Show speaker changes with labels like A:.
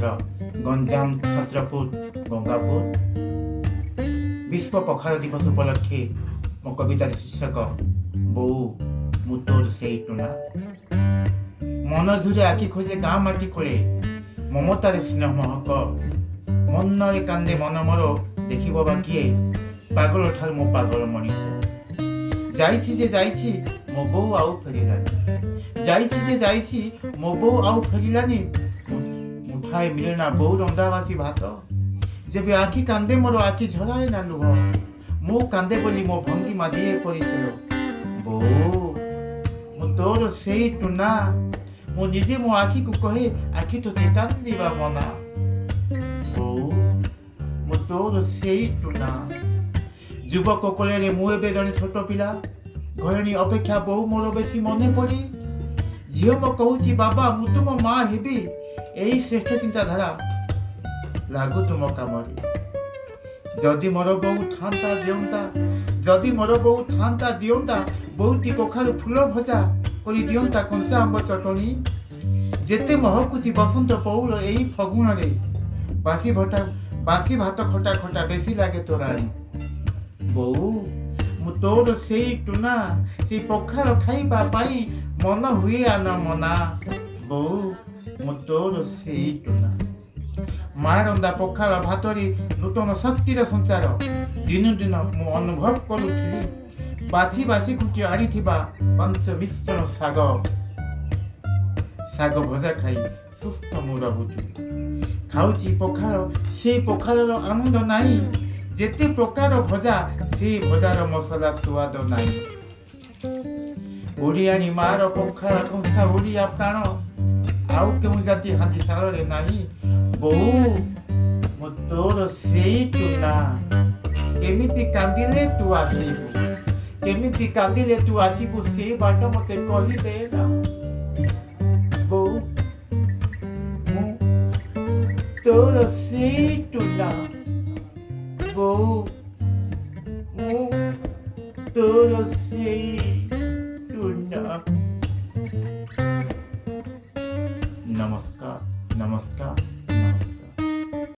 A: ଘର ଗଞ୍ଜାମ ଛତ୍ରପୁର ଗଙ୍ଗାପୁର। ବିଶ୍ୱ ପଖାଳ ଦିବସ ଉପଲକ୍ଷେ ମୋ କବିତାର ଶୀର୍ଷକ ବୋଉ ମୁଁ ତୋର ସେଇ ଟୁନା। ମନ ଝୁରେ, ଆଖି ଖୋଜେ ଗାଁ ମାଟି କୋଳେ, ମମତାରେ ସ୍ନେହ ମହକ। ମନରେ କାନ୍ଦେ ମନ ମୋର, ଦେଖିବ ବା କିଏ? ପାଗଳ ଠାରୁ ମୁଁ ପାଗଳ ମଣିଷ। ଯାଇଛି ଯେ ଯାଇଛି ମୋ ବୋଉ, ଆଉ ଫେରିଲାନି। ଯାଇଛି ଯେ ଯାଇଛି ମୋ ବୋଉ, ଆଉ ଫେରିଲାନି। ମୁଠାଏ ମିଳେନା ବୋଉ ରନ୍ଧା ବାସି ଭାତ। ଯେବେ ଆଖି କାନ୍ଦେ ମୋର, ଆଖି ଝରାଏ ନା ଲୁହ। ମୁଁ କାନ୍ଦେ ବୋଲି ମୋ ଭଙ୍ଗିମା ଦିଏ ପରିଚୟ। ବୋଉ, ମୁଁ ତୋର ସେଇ ଟୁନା। ମୁଁ ନିଜେ ମୋ ଆଖିକୁ କହେ, ଆଖି ତୋତେ କାନ୍ଦିବା ମନା। ବୋଉ, ମୁଁ ତୋର ସେଇ ଟୁନା। ଯୁବକ କୋଳରେ ମୁଁ ଏବେ ଜଣେ ଛୋଟ ପିଲା। ଘରଣୀ ଅପେକ୍ଷା ବୋଉ ମୋର ବେଶୀ ମନେ ପଡ଼େ। ଝିଅ ମୋ କହୁଛି, ବାବା, ମୁଁ ତୁମ ମା ହେବି। ଏଇ ଶ୍ରେଷ୍ଠ ଚିନ୍ତାଧାରା ଲାଗୁ ତୁମ କାମରେ। ଯଦି ମୋର ବୋଉ ଥାନ୍ତା ଦିଅନ୍ତା, ଯଦି ମୋର ବୋଉ ଥାନ୍ତା ଦିଅନ୍ତା ବୋଉଟି କଖାରୁ ଫୁଲ ଭଜା, କରି ଦିଅନ୍ତା କଞ୍ଚା ଆମ୍ବ ଚଟଣି। ଯେତେ ମହକୁଛି ବସନ୍ତ ପଉଳ ଏଇ ଫଗୁଣରେ, ବାସି ଭଟା ବାସି ଭାତ ଖଟା ଖଟା ବେଶୀ ଲାଗେ ତୋରାଣୀ। ବୋଉ, ମୁଁ ତୋର ସେଇ ଟୁନା। ସେଇ ପଖାଳ ଖାଇବା ପାଇଁ ମନ ହୁଏ ଆନ ମନା। ବୋଉ, ମୁଁ ତୋର ସେଇ ଟୁନା। ମା ରନ୍ଧା ପଖାଳ ଭାତରେ ନୂତନ ଶକ୍ତିର ସଞ୍ଚାର ଦିନୁ ଦିନ ମୁଁ ଅନୁଭବ କରୁଥିଲି। ବାଛି ବାଛି ଖୁଣ୍ଟି ଆଣିଥିବା ପାଞ୍ଚ ମିଶ୍ରଣ ଶାଗ, ଶାଗ ଭଜା ଖାଇ ସୁସ୍ଥ ମୁଁ ରହୁଥିଲି। ଖାଉଛି ପଖାଳ, ସେଇ ପଖାଳର ଆନନ୍ଦ ନାହିଁ। ଯେତେ ପ୍ରକାର ଭଜା, ସେଇ ଭଜାର ମସଲା ସୁଆଦ ନାହିଁ। ଓଡ଼ିଆଣୀ ମାର ପଖାଳ କଂସା ଓଡ଼ିଆ ପ୍ରାଣ, ଆଉ କେଉଁ ଜାତି ହାଣ୍ଡିଶାଳରେ ନାହିଁ। ବୋଉ, ମୁଁ ତୋର ସେଇ ଟୁନା। କେମିତି କାନ୍ଦିଲେ ତୁ ଆସିବୁ, କେମିତି କାନ୍ଦିଲେ ତୁ ଆସିବୁ, ସେ ବାଟ ମତେ କହିଦେ ନା। ବୋଉ, ମୁଁ ତୋର ସେଇ ଟୁନା। ବୋଉ, ମୁଁ ତୋର ସେଇ ଟୁନା। ନମସ୍କାର, ନମସ୍କାର।